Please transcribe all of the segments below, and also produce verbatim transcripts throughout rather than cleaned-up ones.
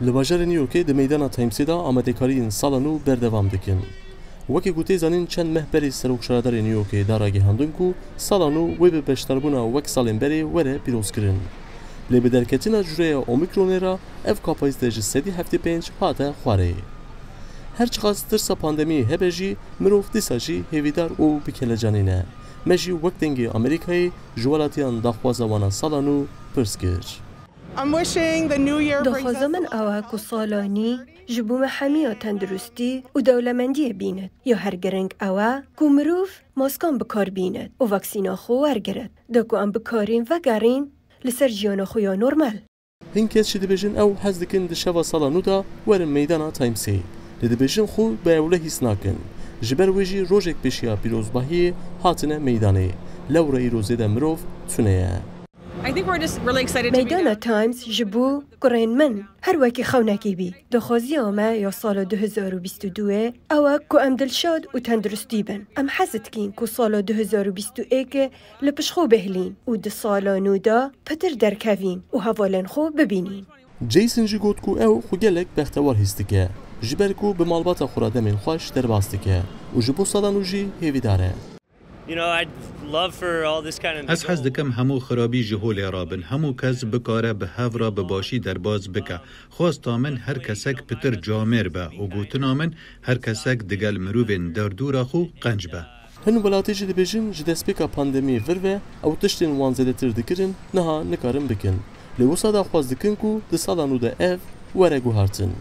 Li bajarê New Yorkê di meydana Timesê de amadekariyên sala nû berdewam dikin. Wekî ku tê zanîn, çend meh berê serokşaredarê New Yorkê da ragihandin ku sala nû wê bi beşdarbûna wek salên berê were pîrozkirin. Lê bi derketina cureya Omicronê re ev kapasîte ji sedî heftê pênc hate xwarê. Her çiqas tirsa pandemiyê hebe jî, mirov dîsa jî hêvîdar û bi kelecanî ne. Me jî wek Dengê Amerîkayê ji welatiyan daxwaza wana sala nû pirs kir. I'm wishing the new year brings us Daxwaza min ew e ku sala nî ji bo me hemiya tenduristî û dewlemendiyê bînit. Ya her giring ew e ku mirov maskan bi kar bînit û vaksîna xwe wergirit. Da ku em bikarîn vegerîn li ser jiyana xwe ya normal. Hin kes jî dibêjin ew hez dikin di şeva sala nû de werin meydana Timesê. Lê dibêjin xwe bi ewle hîs nakin. Ji ber wê jî rojek pêşiya pîrozbahiyê hatine meydanê. Lewra îro zêde mirov tune ye. I think we're just really excited to be Meydana down. Times ji bo kurên min her wekî xewnekî bî. Daxwaziya me ya sala du hezar û bîst û du ew e ku em dilşad û tenduristî bin. Em hez dikîn ku sala du hezar û bîst û yek li pişt xwe bihilîn û di sala nû de pitir derkevîn û hevalên xwe bibînîn. Jason jî got ku ew xwe gelek bextewar hîs dike, ji ber ku bi malbata xwe re demên xweş derbas dike û ji bo sala nû jî hêvîdar e. You know, I'd love for all this kind of Ez hez dikim hemû xirabî ji holê rabin, hemû kes bikare bi hev re bi başî derbas bike. Xwesta min her kesek pitir camêr be û gotina min her kesek digel mirovên derdora xwe qenc be. Hin welatî jî dibêjin ji destpêka pandemiyê vir ve ew tiştên wan zêdetir dikirin niha nikarin bikin. Lê wisa daxwaz dikin ku di sala nû de ev were guhartin.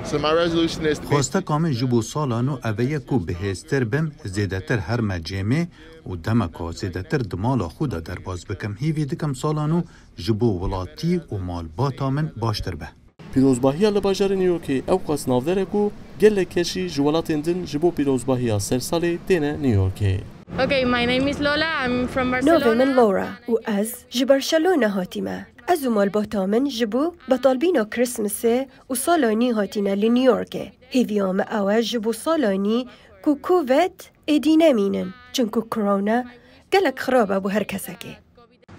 So my resolution is to be Xwesteka min ji bo sala nû ev e ye ku bihêztir bim, zêdetir herime cêmê û demeka zêdetir di mala xwe de derbas bikim. Hîvî dikim sala nû ji bo welatî û malbata min baştir be. Pîrozbahiya li bajarê New Yorkê ewqas navdar e ku gelek kes jî ji welatên din ji bo pîrozbahiya sersalê têne New Yorkê. Okay, my name is Lola. I'm from Barcelona. Navê min Laura û ez ji Barcelona hatîme. Ez û malbata min ji bo betalbîna Christmasê û sala nî hatîne li New Yorkê. Hêviya me ew e ji bo sala nî ku Covid êdî nemînin, çinku Corona gelek xirab e bo her kesekê.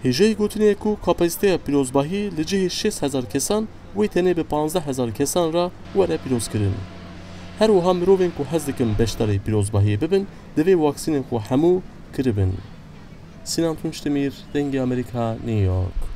Hêjayî gotinê ye ku kapasîteya pîrozbahî li cihê şêst hezar kesan wê tenê bi panzdeh hezar kesan re were pîrozkirin. Her wiha mirovên ku hez dikin beşdarî pîrozbahiyê bibin, divê waksînên xwe hemû kiribin. Sinan Tunç Demîr, Dengê Amerîka, New York.